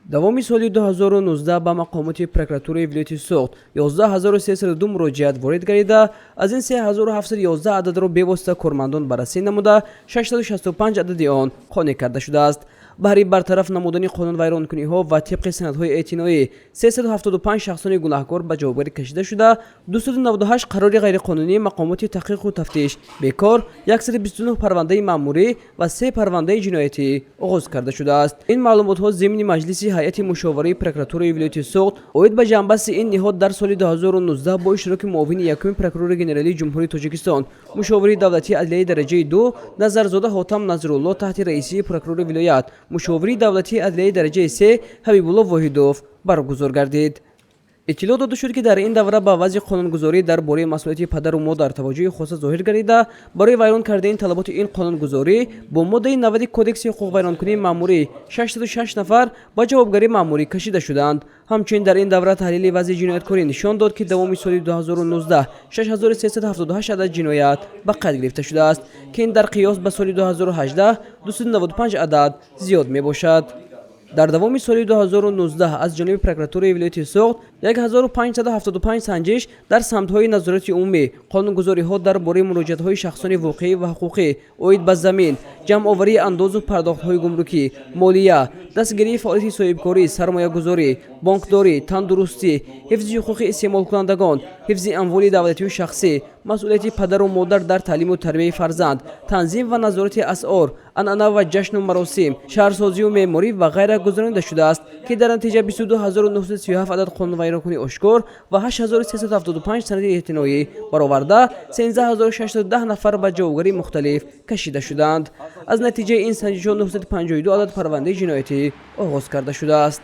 Давоми соли 2019 ба мақомоти прокуратураи вилояти Суғд 11302 муроҷиат ворид гардида, аз ин 3711 ададро бевосита кормандон баррасӣ намуда, 665 адади он қонеъ карда шудааст. Баҳри бартараф намудани қонунвайронкуниҳо ва тибқи санадҳои эътиноӣ 375 шахсони гунаҳкор ба ҷавобгарӣ кашида шуда, 298 қарори ғайриқонунии мақомоти таҳқиқу тафтиш бекор, 129 парвандаи маъмурӣ ва се парвандаи ҷиноятӣ оғоз карда шудааст. Ин маълумотҳо зимни маҷлиси ҳайати мушовараи прокуратураи вилояти Суғд оид ба ҷамъбасти ин ниҳод дар соли 2019 бо иштироки муовини якуми прокурори генералии Ҷумҳурии Тоҷикистон, мушовири давлатии адлияи дараҷаи ду Назарзода Ҳотам Назрулло таҳти раисии прокурори вилоят, мушовири давлатии адлияи дараҷаи се Ҳабибулло Воҳидов баргузор гардид. Иттилоъ дода шуд, ки дар ин давра ба вазъи қонунгузорӣ дар бораи масъулияти падару модар таваҷҷӯҳи хоса зоҳир гардида, барои вайрон кардани талаботи ин қонунгузорӣ бо моддаи 90 Кодекси ҳуқуқвайронкунии маъмурӣ 606 нафар ба ҷавобгарии маъмурӣ кашида шуданд. Ҳамчунин дар ин давра таҳлили вазъи ҷинояткорӣ нишон дод, ки давоми соли 2019 6378 адад ҷиноят ба қайд гирифта шудааст, ки ин дар қиёс ба соли 2018 295 адад зиёд мебошад. Дар давоми соли 2019 аз ҷониби прокуратураи вилояти Суғд 1575 санҷиш дар самтҳои назорати умумӣ, қонунгузориҳо дар бораи муроҷиатҳои шахсони воқеӣ ва ҳуқуқӣ оид ба замин, ҷамъоварии андозу пардохтҳои гумрукӣ, молия, дастгирии фаъолияти соҳибкорӣ, сармоягузорӣ, бонкдорӣ, тандурустӣ, ҳифзи ҳуқуқи истеъмолкунандагон, ҳифзи амволи давлатию шахсӣ, масъулияти падару модар дар таълиму тарбияи фарзанд, танзим ва назорати асъор, анъана ва ҷашну маросим, шаҳрсозию меъморӣ ва ғайра гузаронида шудааст, ки дар натиҷа 22937 адад қонунвайронкунӣ ошкор ва 8375 санади эътиноӣ бароварда, 13610 нафар ба ҷавобгарии мухталиф кашида шуданд. Аз натиҷаи ин санҷишҳо 952 адад парвандаи ҷиноятӣ оғоз карда шудааст.